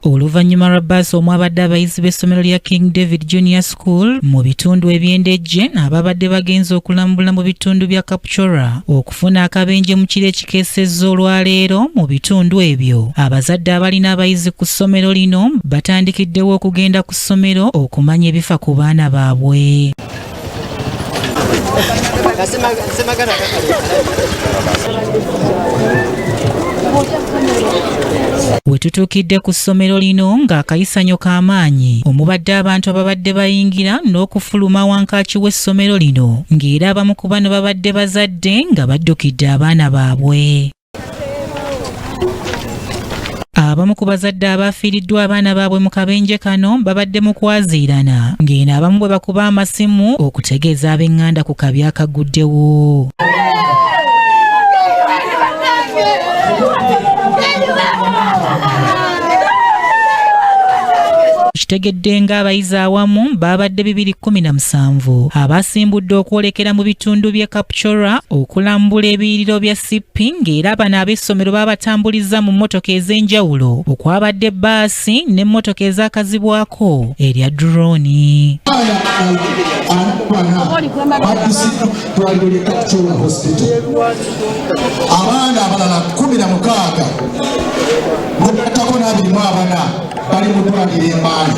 Oluvannyuma lwa bbaasi omwabadde abayizi b'essomero lya King David Junior School mu bitundu eby'Endejje ababadde bagenze okulambula mu bitundu bya Kapchorwa okufuna akabenje mu kiro ekikeesezza olwaleero mu bitundu ebyo, abazadde abalina abayizi ku ssomero lino batandikiddewo okugenda ku ssomero okumanya ebifa ku baana baabwe. We tutuukidde ku ssomero lino ng'akayisanyo k'amaanyi omubadde abantu ababadde bayingira n'okufuluma wankaaki w'essomero lino, ng'era abamu ku bano babadde bazadde nga baddukidde abaana baabwe. Abamu ku bazadde abaafiiriddwa abaana baabwe mu kabenje kano babadde mu kwaziirana, ng'eno abamu bwe bakuba amasimu okutegeeza ab'eŋŋanda ku kabi akaguddewo. Kitegedde ng'abayizi awamu baabadde 217 abasimbudde okwolekera mu bitundu by'e Kapchorwa okulambula ebiyiriro bya Sippi, ng'era bano ab'essomero baabatambuliza mu mmotoka ez'enjawulo okwabadde bbaasi n'emmotoka ezaakazibwako erya drone. Abaana abalala 16 n'ogattako n'24 bali mu ddwaliro e Mbale.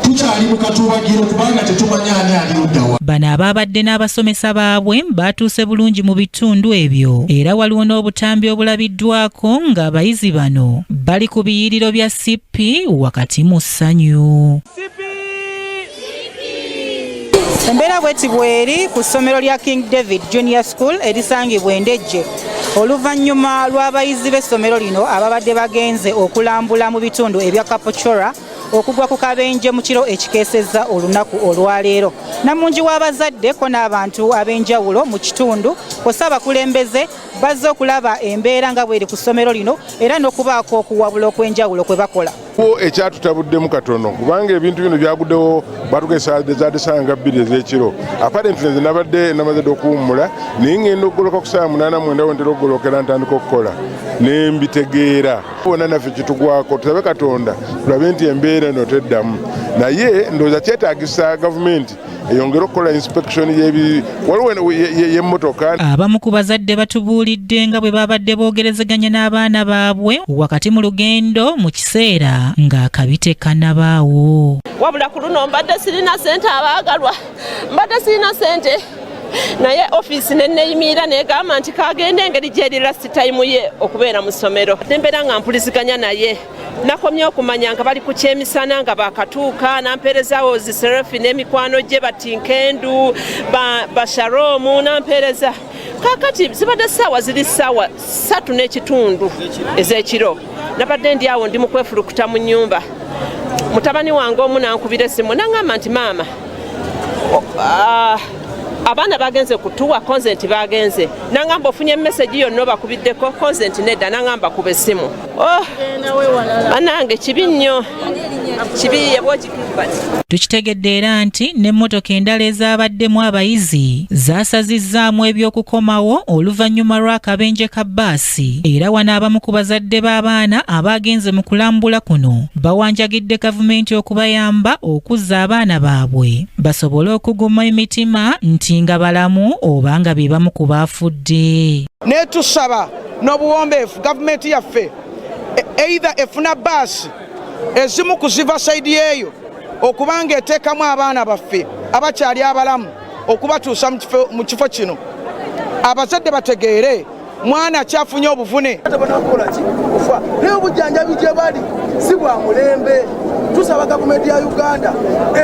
Tukyali mu katuubagiro kubanga tetumanyi ani ali ludda wa. Bano abaabadde n'abasomesa baabwe baatuuse bulungi mu bitundu ebyo, era waliwo n'obutambi obulabiddwako ng'abayizi bano bali ku biyiriro bya Sippi wakati mu ssanyu. Embeera bweti bweri ku ssomero lya King David Junior School erisangibwa e Ndejje oluvannyuma lw'abayizi b'essomero lino ababadde bagenze okulambula mu bitundu ebya Kapchorwa okugwa ku kabenje mu kiro ekikeesezza olunaku olwaleero. Namungi w'abazadde ko n'abantu ab'enjawulo mu kitundu kw'ossa abakulembeze bazze okulaba embeera nga bweri ku ssomero lino era n'okubaako okuwabula okw'enjawulo kwe bakola. Ekyatutabuddemu katono kubanga ebintu bino byaguddewo batugeesa zaadde ssaawa nga 2 ez'ekiro. Apparently nze nabadde namaze dda okuwummula, naye ngenda okugoloka ku ssaawa 8 9 we ntera okugolokera ntandika okukola ne mbitegeera. Bonna naffe kitugwako, tusabe Katonda tulabe nti embeera eno teddamu, naye ndowooza kyetaagisa gavumenti eyongere okukola inspection waliwo y'emmotoka. Abamu ku bazadde batubuulidde nga bwe babadde boogerezeganya n'abaana baabwe wakati mu lugendo mu kiseera ng'akabi tekannabaawo. Wabula ku luno mbadde sirina ssente, abaagalwa mbadde sirina ssente, naye ofiisi ne neeyimirira negamba nti kagende engeri gyeri last time ye okubeera mu ssomero. Nembeera nga mpuliziganya naye, nakomye okumanya nga bali ku kyemisana nga bakatuuka, nampeerezaawo ziserefi n'emikwano gye batinkendu basharomu nampeereza. Kaakati zibadde ssaawa ziri ssaawa 3:15 ez'ekiro, nabadde ndi awo ndi mu kwefulukuta mu nnyumba, mutabani wange omu nankubira essimu nangamba nti maama, abaana bagenze kutuwa konze nti bagenze, nangamba ofunye message yonna obakubiddeko konze nti nedda, nangamba kuba essimu. Oh, bannange kibi nnyo, kibi yebwokikubati. Tukitegedde era nti n'emmotoka endala ezaabaddemu abayizi zaasazizzaamu eby'okukomawo oluvannyuma lw'akabenje ka bbaasi, era wano abamu ku bazadde b'abaana abaagenze mu kulambula kuno bawanjagidde gavumenti okubayamba okuzza abaana baabwe basobole okuguma emitima nti nga balamu oba nga be bamu ku baafudde. Netusaba n'obuwombeefu gavumenti yaffe either efuna bbaasi ezimu kuziva sayidi eyo okubanga eteekamu abaana baffe abakyali abalamu okubatuusa mu kifo kino. Abazadde bategeere mwana akyafunye obuvune. Kufa naye obujjanjabi gye bali si bwa mulembe. Tusaba gavumenti ya Uganda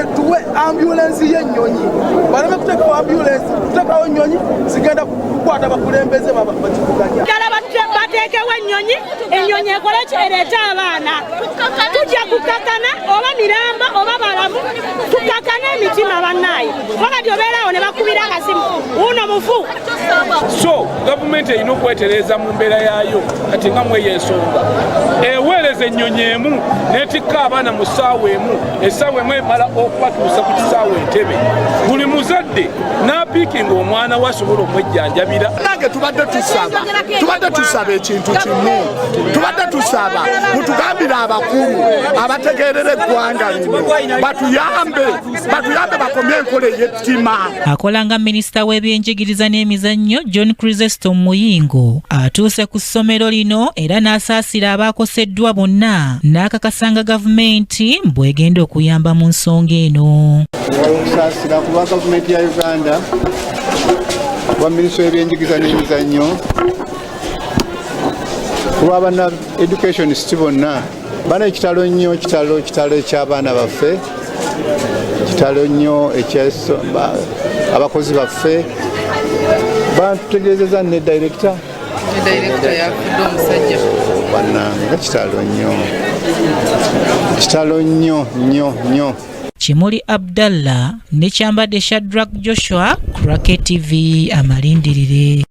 etuwe ambulensi y'ennyonyi, baleme kuteekawo ambulensi, kuteekawo ennyonyi zigenda kukwata abakulembeze bakivuganya. Ddala bateekewo ennyonyi, ennyonyi ekole ki? Ereete abaana. Tujja kukakana oba miramba oba balamu, tukakane emitima bannaaye. Wakati obeeraawo ne bakubira akasimu wuuno mufu. So gavumenti erina okwetereeza mu mbeera yaayo kati nga mweyo ensonga eweereza. Okuweereza ennyonyi emu n'etikka abaana mu ssaawa emu, essaawa emu emala okubatuusa ku kisaawe Entebbe, buli muzadde n'apiikinga omwana we asobola okwejjanjabira. Nange tubadde tusaba ekintu kimu. Tubadde tusaba mutugambire abakulu abategeerera eggwanga lino batuyambe bakomye enkola ey'ettima. Akola nga minisita w'ebyenjigiriza n'emizannyo, John Chrysostom Muyingo, atuuse ku ssomero lino era n'asaasira abaakoseddwa bonna, n'akakasanga gavumenti bw'egenda okuyamba mu nsonga eno. Okusaasira kuba gavumenti ya Uganda, kuba minisitule y'ebyenjigiriza n'emizannyo, kuba bana educationist bonna bana. Ekitalo nnyo, kitalo, kitalo eky'abaana baffe, kitalo nnyo abakozi baffe batutegeezeza ne director. Director yafudde omusajja. Bannange, nga kitalo nnyo, kitalo nnyo nnyo nnyo. Kimuli Abdallah ne Kyambadde Shadrack Joshua, Crack TV, amalindirire.